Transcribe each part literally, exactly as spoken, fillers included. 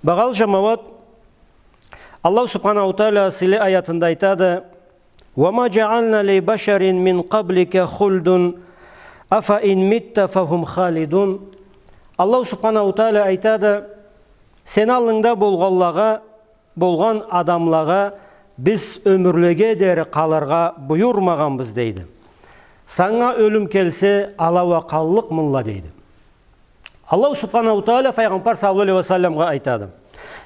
Багъалы жамауат, Аллаху Субханаху Тааля сыйлы аятында айтады: «Ва ма джа'ална ли башарин мин къаблика хулдан, афа ин митта фахум халидун». Аллаху Субханаху Тааля айтады: «Сени аллынгда болгъанлагъа, болгъан адамлагъа биз ёмюрлеге дери къалыргъа буюрмагъанбыз», — дейди. «Санга ёлюм келсе, ала уа къаллыкъмыдыла», — дейди. Аллаху Субханаху Тааля Файгъамбар саллаллаху алейхи ва салламгъа айтады: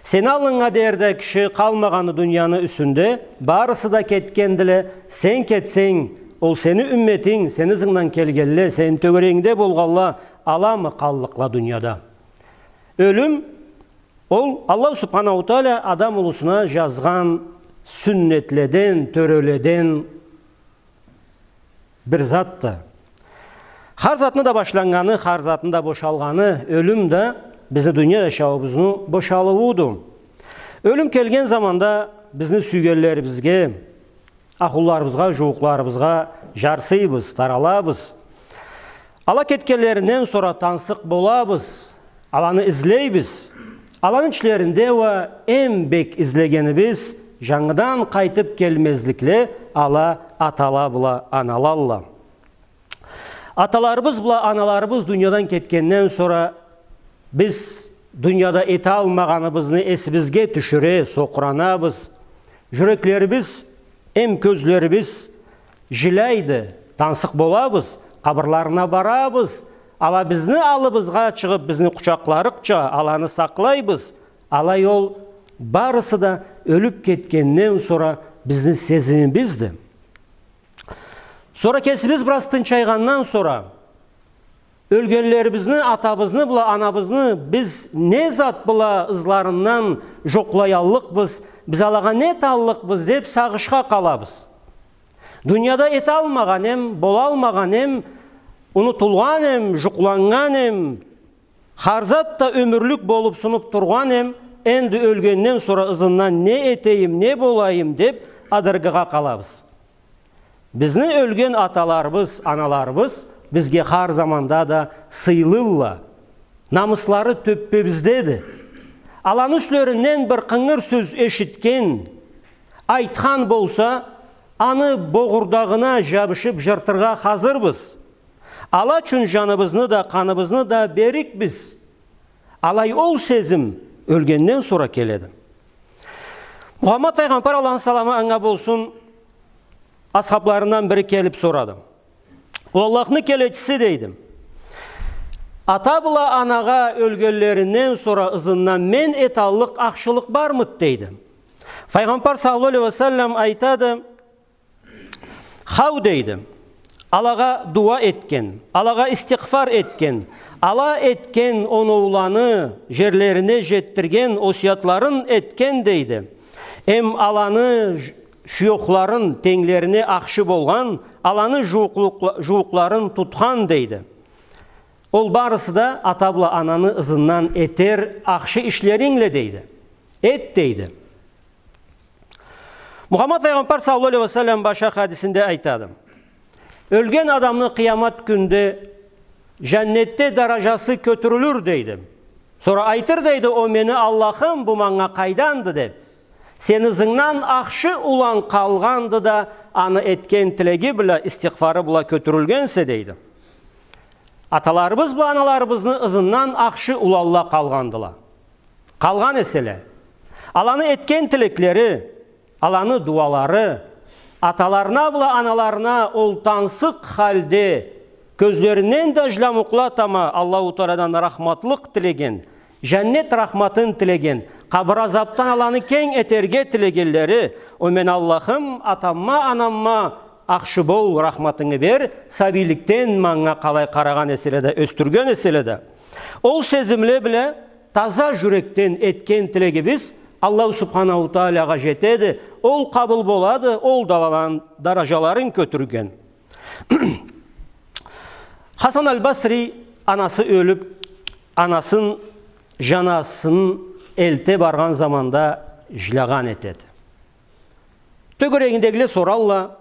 «Сени аллынга дери да киши къалмагъанды дунияны юсюнде, барысы да кетгендиле, сен кетсенг, ол сени умметинг, сени ызынгдан келгенле, сени тёгерегингде болгъанла, аламы къаллыкъла дунияда?» Ёлюм, ол Аллаху Субханаху Тааля адам улусуна жазгъан сюннетледен, тёреледен бир затды. Хар затны да башланнганы, хар затны да бошалгъаны, ёлюм да бизни дуния жашауубузну бошалыууду. Ёлюм келген заманда бизни сюйгенлерибизге, ахлуларыбызгъа, жууукъларыбызгъа жарсыйбыз, таралабыз. Ала кетгенлеринден сора тансыкъ болабыз, аланы излейбиз. Аланы ичлеринде уа эм бек излегенибиз, жангыдан къайтып келмезликле, ала атала бла аналалла. Аталарыбыз бла аналарыбыз дуниядан кетгенден сора биз дунияда эталмагъаныбызны эсибизге тюшюре, сокъуранабыз. Жюреклерибиз эм кёзлерибиз жиляйды, тансыкъ болабыз, къабырларына барабыз. Ала бизни аллыбызгъа чыгъып, бизни къучакъларыкъча аланы сакълайбыз. Алай ол барысы да ёлюп кетгенден сора бизни сезимибизди. Сора кесибиз бираз тынчайгъандан сора, ёлгенлерибизни, атабызны бла анабызны биз не зат бла ызларындан жокълаяллыкъбыз, биз алагъа не эталлыкъбыз деп сагъышха къалабыз. Дунияда эталмагъан эм, болалмагъан эм, унутулгъан эм, жукъланнган эм, хар зат да ёмюрлюк болуп сунуп тургъан эм, энди ёлгенден сора ызындан не этейим, не болайым деп адыргыгъа къалабыз. Бизни ёлген аталарыбыз, аналарыбыз бизге хар заманда да сыйлылла. Намыслары тёппебиздеди. Аланы юслеринден бир къынгыр сёз эшитген, айтхан болса, аны богъурдагъына жабышып жыртыргъа хазырбыз. Ала ючюн жаныбызны да, къаныбызны да берикбиз. Алай ол сезим ёлгенден сора келеди. Мухаммад Файгъамбар, Аллахны саламы анга болсун, асхабларындан бири келип сорады. «О Аллахны келечиси, — дейди, — ата бла анагъа ёлгенлеринден сора ызындан мен эталлыкъ ахшылыкъ бармыды?» — дейди. Файгъамбар саллаллаху алейхи ва саллам айтады: «Хау, — дейди, — алагъа дуа этген, алагъа истигъфар этген, ала этген оноуланы жерлерине жетдирген, осиятларын этген, — дейди, — эм аланы ж-, шуюхларын, тенглерине ахшы болгъан, аланы жууукълукъла-, жууукъларын тутхан, — дейди. — Ол барысы да ата бла ананы ызындан этер ахшы ишлерингле», — дейди. «Эт», — дейди. Мухаммад Файгъамбар саллаллаху алейхи ва саллам башха хадисинде айтады: «Ёлген адамны къыямат кюнде жаннетде даражасы кётюрюлюр», — дейди. Сора айтыр, дейди, «О мени Аллахым, бу манга къайданды?» — деп. «Сени ызынгдан ахшы улан къалгъанды да, аны этген тилеги бла, истигъфары бла кётюрюлгенсе», — дейди. Аталарыбыз бла аналарыбызны ызындан ахшы уланла къалгъандыла. Къалгъан эселе, аланы этген тилеклери, аланы дуалары, аталарына бла аналарына ол тансыкъ халде кёзлеринден да жламукъла тама Аллаху Таалядан рахматлыкъ тилеген, жаннет рахматын тилеген, къабыр азапдан аланы кенг этерге тилегенлери, «О мени Аллахым, атамма, анамма ахшы бол, рахматынгы бер, сабийликден манга къалай къарагъан эселе да, ёсдюрген эселе да». Ол сезимле бла таза жюрекден этген тилегибиз Аллаху Субханаху Таалягъа жетеди, ол къабыл болады, ол да аланы даражаларын кётюрген. Хасан аль-Басри анасы ёлюп, анасын жаназасын элте баргъан заманда жлагъан этеди. Тёгерегиндегиле соралла: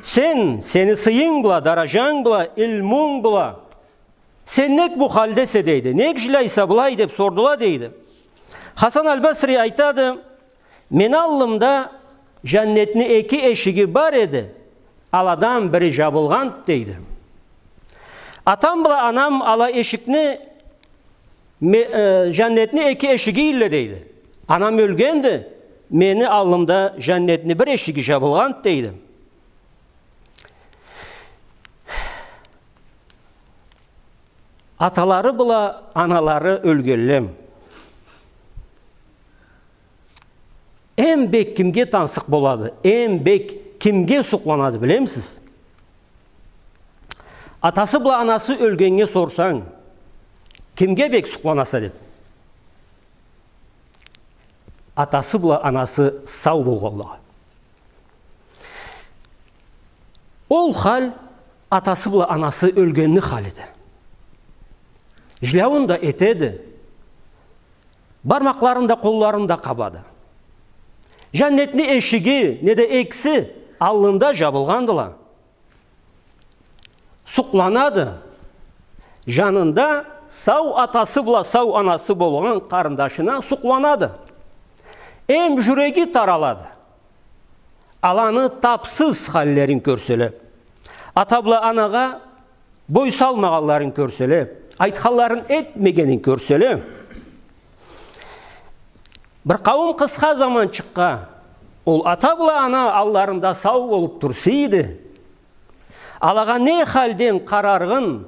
«Сен, сени сыйынг бла, даражанг бла, илмунг бла, сен нек бу халдесе?» — дейди. «Нек жлайса былай?» — деп сордула, дейди. Хасан аль-Басри айтады: «Мени аллымда жаннетни эки эшиги бар эди, аладан бири жабылгъанды», — дейди. «Атам бла анам ала эшикни, ме-, э, жаннетни эки эшиги эдиле», — дейди. «Анам ёлгенди, мени аллымда жаннетни бир эшиги жабылгъанды», — дейди. Аталары бла аналары ёлгенле. Эм бек кимге тансыкъ болады, эм бек кимге сукъланады, билемисиз? Атасы бла анасы ёлгеннге сорсанг, кимге бек сукъланаса деп, атасы бла анасы сау болгъанлагъа. Ол халь атасы бла анасы ёлгенни халиди. Жиляуун да этеди. Бармакъларын да, къолларын да къабады. Жаннетни эшиги, неда экиси аллында жабылгъандыла. Сукъланады. Жанында сау атасы бла сау анасы болгъан къарындашына сукъланады. Эм жюреги таралады. Аланы тапсыз халлерин кёрселе, ата бла анагъа бой салмагъанларын кёрселе, айтханларын этмегенин кёрселе, бир къауум къысха заманчыкъгъа ол ата бла ана алларында сау болуп турса эди, алагъа не халден къарарыгъын,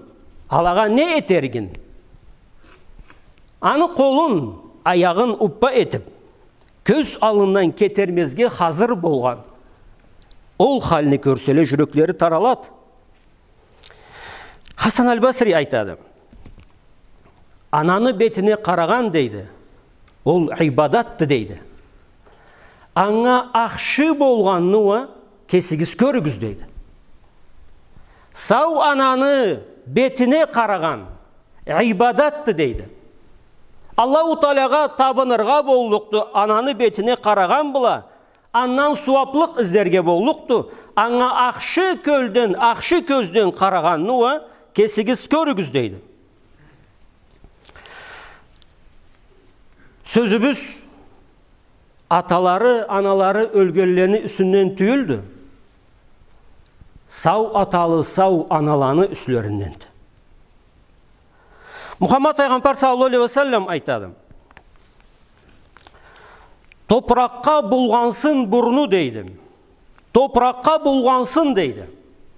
алагъа не этеригин, аны къолун, аягъын уппа этип, кёз аллындан кетермезге хазыр болгъан ол хални кёрселе, жюреклери таралады. Хасан аль-Басри айтады: «Ананы бетине къарагъан, — дейди, — ол ибадатды, — дейди. — Анга ахшы болгъанны уа кесигиз кёрюгюз, — дейди. — Сау ананы бетине къарагъан ибадатды, — дейди. — Аллаху Таалагъа табыныргъа боллукъду ананы бетине къарагъан бла, андан сууаплыкъ излерге боллукъду. Анга ахшы кёлден, ахшы кёзден къарагъанны уа кесигиз кёрюгюз», — дейди. Сёзюбюз аталары, аналары ёлгенлени юсюнден тюйюлдю. Сау аталы, сау аналаны юслеринденди. Мухаммад файгъамбар саллаллаху алейхи ва саллам айтады: «Топуракъгъа булгъансын бурну, — дейди. — Топуракъгъа булгъансын, — дейди.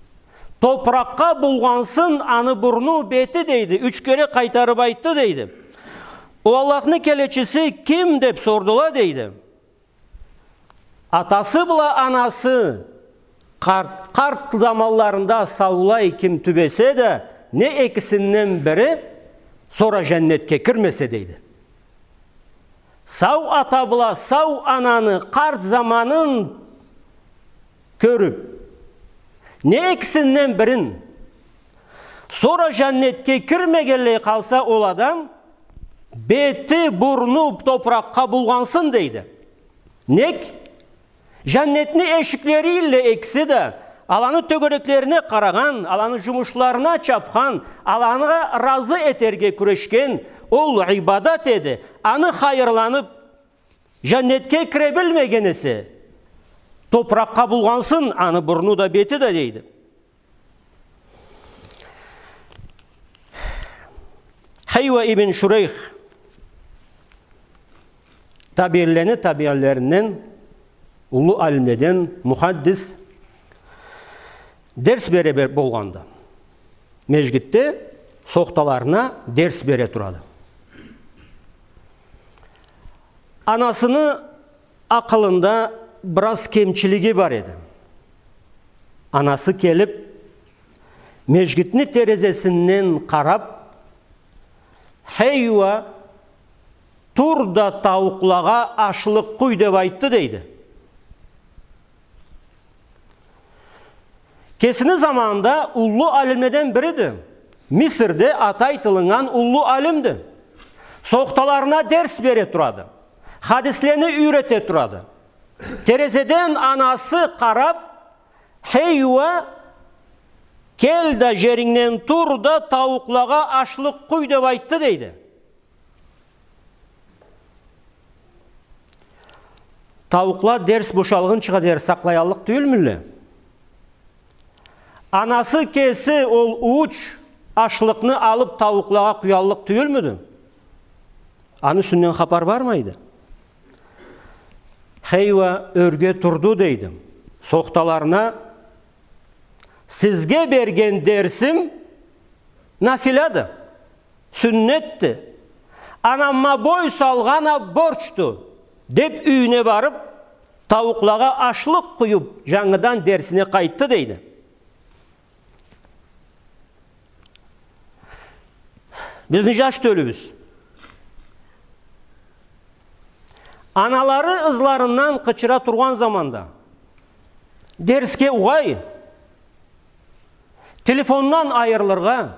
— Топуракъгъа булгъансын аны бурну, бети», — дейди. Юч кере къайтарып айтды, дейди. «О Аллахны келечиси, ким?» — деп сордула, дейди. «Атасы бла анасы къарт, къарт заманларында саулай ким тюбесе да, не экисинден бири, сора жаннетге кирмесе», — дейди. Сау ата бла сау ананы къарт заманын кёрюп, не экисинден бирин, сора жаннетге кирмегенлей къалса ол адам, бети, бурну топуракъгъа булгъансын, дейди. Нек? Жаннетни эшиклери эдиле экиси да, аланы тёгереклерине къарагъан, аланы жумушларына чапхан, аланы разы этерге кюрешген, ол ибадат эди. Аны хайырланып, жаннетге кире билмеген эсе, топуракъгъа булгъансын аны бурну да, бети да, дейди. Хейва ибн Шурейх, табиинлени табиинлеринден, уллу алимледен, мухаддис, дерс бере бер-, болгъанда, межгитде сохталарына дерс бере турады. Анасыны акъылында бир аз кемчилиги бар эди. Анасы келип, межгитни терезесинден къарап: «Хейва, тур да тауукълагъа ашлыкъ къуй», — деп айтды, дейди. Кесини заманында уллу алимледен бириди. Мисирде аты айтылыннган уллу алимди. Сохталарына дерс бере турады. Хадислени юйрете турады. Терезеден анасы къарап: «Хейва, кел да жерингден тур да тауукълагъа ашлыкъ къуй», — деп айтды, дейди. Тауукъла дерс бошалгъынчыгъа дери сакълаяллыкъ тюйюлмюдюле? Анасы кеси ол ууч ашлыкъны алып тауукълагъа къуяллыкъ тюйюлмюдю? Аны юсюнден хапар бармайды. Хейва ёрге турду, дейди. Сохталарына: «Сизге берген дерсим нафилады, сюннетди. Анама бой салгъан а борчду», — деп, юйюне барып, тауукълагъа ашлыкъ къуюп, жангыдан дерсине къайтды, дейди. Бизни жаш тёлюбюз аналары ызларындан къычыра тургъан заманда, дерсге угъай, телефондан айырылыргъа,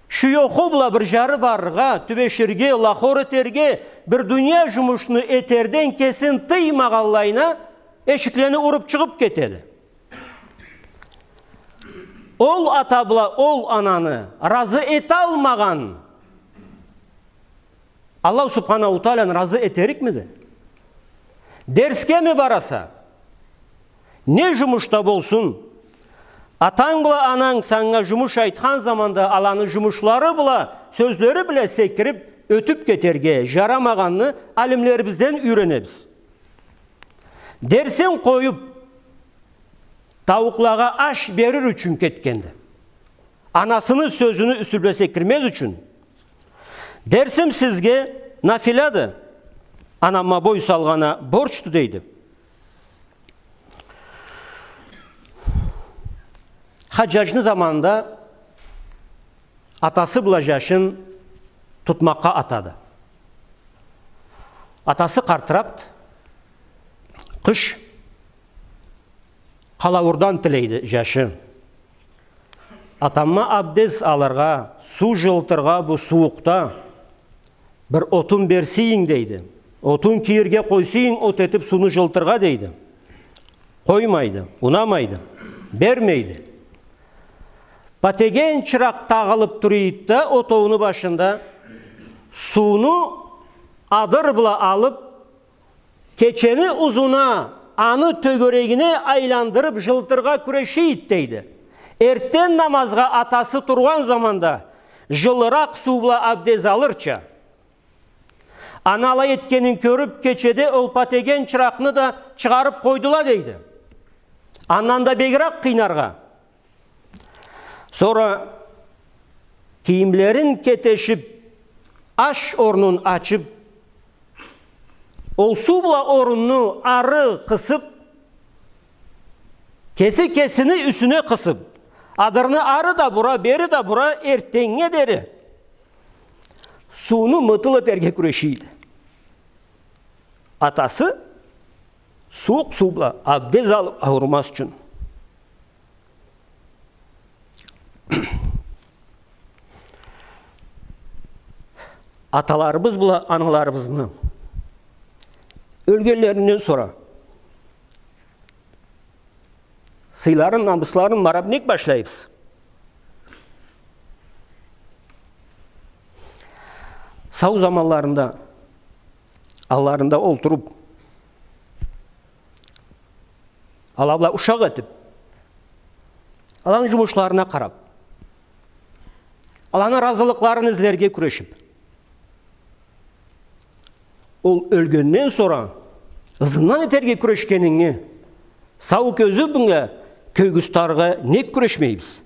шуёху бла бир жары барыргъа, тюбеширге, лахор этерге, бир дуния жумушну этерден кесин тыймагъанлайына, эшиклени уруп чыгъып кетеди. Ол ата бла ол ананы разы эталмагъан Аллаху Субханаху Тааланы разы этерикмиди? Дерсгеми бараса, не жумушда болсун, атанг бла ананг санга жумуш айтхан заманда, аланы жумушлары бла, сёзлери бла секирип ётюп кетерге жарамагъанны алимлерибизден юйренебиз. Дерсин къоюп, тауукълагъа аш берир ючюн кетгенди. Анасыны сёзюню юсю бла секирмез ючюн. «Дерсим сизге нафилады, анама бой салгъан а борчду», — дейди. Хаджажны заманында атасы бла жашын тутмакъгъа атады. Атасы къартыракъды. Къыш къалаурдан тилейди жашы. «Атама абдез алыргъа, суу жылытыргъа бу сууукъда бир отун берсийинг», — дейди. «Отун кийирге къойсуюнг, от этип сууну жылытыргъа», — дейди. Къоймайды, унамайды, бермейди. Патеген чыракъ тагъылып тура эди да отоуну башында, сууну адыр бла алып, кечени узуна аны тёгерегине айландырып жылытыргъа кюреше эди, дейди. Эртден намазгъа атасы тургъан заманда жылыракъ суу бла абдез алырча. Аны алай этгенин кёрюп, кечеде ол патеген чыракъны да чыгъарып къойдула, дейди. Андан да бегирек къыйнаргъа. Сора кийимлерин кетешип, аш орнун ачып, ол суу бла орунну ары къысып, кеси кесини юсюне къысып, адырны ары да бура, бери да бура, эртденнге дери сууну мытыл этерге кюреше эди. Атасы сууукъ суу бла абдез алып ауурмаз ючюн. Аталарыбыз бла аналарыбызны ёлгенлеринден сора сыйларын, намысларын марап нек башлайбыз? Сау заманларында алларында олтуруп, ала бла ушакъ этип, аланы жумушларына къарап, аланы разылыкъларын излерге кюрешип, ол ёлгенден сора ызындан этерге кюрешгенинги сау кёзю бла кёргюзтаргъа нек кюрешмейбиз?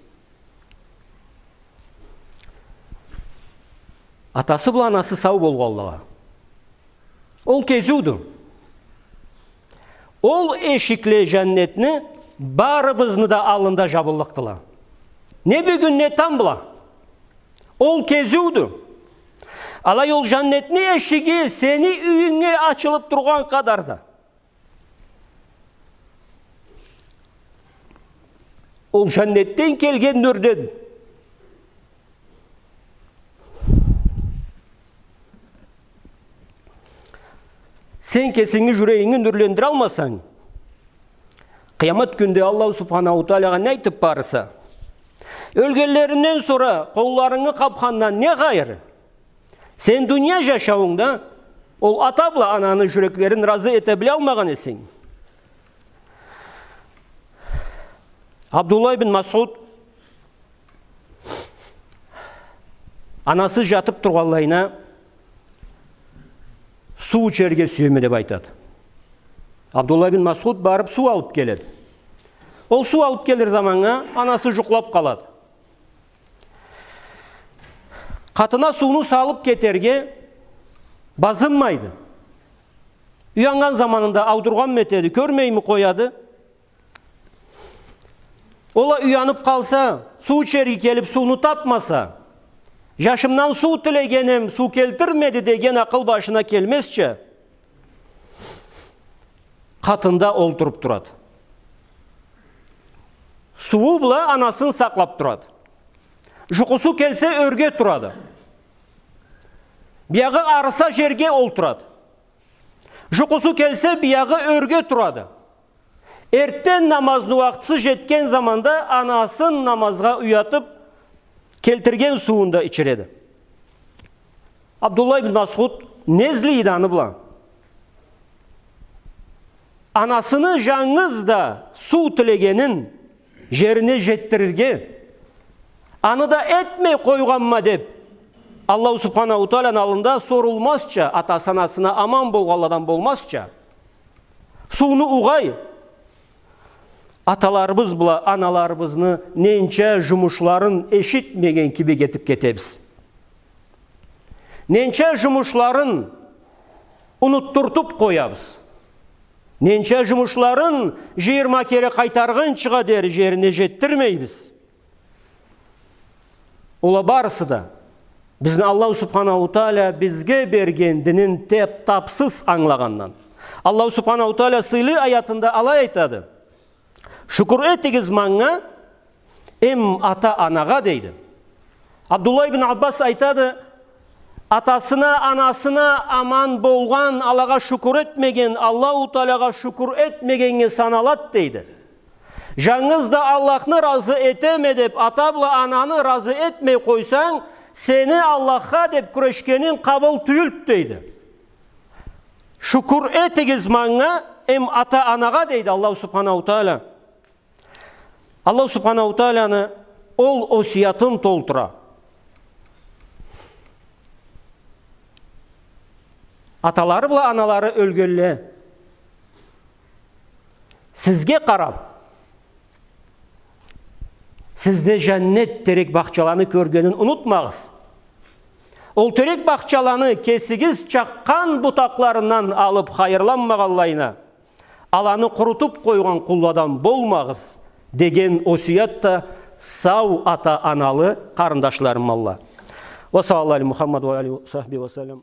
Атасы бла анасы сау болгъанлыгъа. Ол кезиудю. Ол эшикле жаннетни барыбызны да аллында жабыллыкъдыла. Не бюгюн, не тамбла. Ол кезиудю. Алай ол жаннетни эшиги сени юйюнге ачылып тургъан къадарда. Ол жаннетден келген нюрден сен кесинги, жюрегинги нюрлендиралмасанг, къыямат кюнде Аллаху Субханаху Таалагъа не айтып барырса? Ёлгенлеринден сора къолларынгы къапхандан не хайыр? Сен дуния жашауунгда Ол ата бла ананы жюреклерин разы эте билалмагъан эсенг. Абдуллах ибн Масъуд анасы жатып тургъанлайына суу ичерге сюеме деп айтады. Абдуллах ибн Масъуд барып суу алып келеди. Ол суу алып келир заманнга анасы жукълап къалады. Къатына сууну салып кетерге базынмайды. Уяннган заманында аудургъанмы этеди, кёрмейми къояды. Ол а уянып къалса, суу ичерге келип сууну тапмаса, жашымдан суу тилегеним суу келтирмеди деген акъыл башына келмезча, къатында олтуруп турады. Сууу бла анасын сакълап турады. Жукъусу келсе, ёрге турады. Биягъы арыса жерге олтурады. Жукъусу келсе, биягъы ёрге турады. Эртден намазны уакътысы жетген заманда анасын намазгъа уятып, келтирген сууун да ичиреди. Абдуллах ибн Масъуд не излейди аны бла? Анасыны жангыз да суу тилегенин жерине жетдирирге, аны да этмей къойгъанма деп, Аллаху Субханаху Тааланы аллында сорулмазча, атасы-анасына аман болгъанладан болмазча, сууну угъай, аталарыбыз бла аналарыбызны ненча жумушларын эшитмеген кибик этип кетебиз. Ненча жумушларын унутдуртуп къоябыз. Ненча жумушларын жыйырма кере къайтаргъынчыгъа дери жерине жетдирмейбиз. Ол а барысы да бизни Аллаху Субханаху Таала бизге берген динин теп-тапсыз англагъандан. Аллаху Субханаху Таала сыйлы аятында алай айтады: «Шукур этигиз манга, эм ата-анагъа», — дейди. Абдуллах ибн Аббас айтады: «Атасына, анасына аман болгъан, алагъа шукур этмеген, Аллаху Таалагъа шукур этмегеннге саналады», — дейди. «Жангыз да Аллахны разы этеме деп, ата бла ананы разы этмей къойсанг, сени Аллахха деп кюрешгенинг къабыл тюйюлдю», — дейди. «Шукур этигиз манга, эм ата-анагъа», — дейди Аллаху Субханаху Таала. Аллаху Субханаху Тааланы ол осиятын толтура. Аталары бла аналары ёлгенле, сизге къарап, сизде жаннет терек бахчаланы кёргенин унутмагъыз. Ол терек бахчаланы кесигиз чакъгъан бутакъларындан алып хайырланмагъанлайына, аланы къурутуп къойгъан къулладан болмагъыз, деген осият да сау ата-аналы къарындашларым, алла. Ва саллаллаху ала Мухаммад ва али ва сахби ва саллам.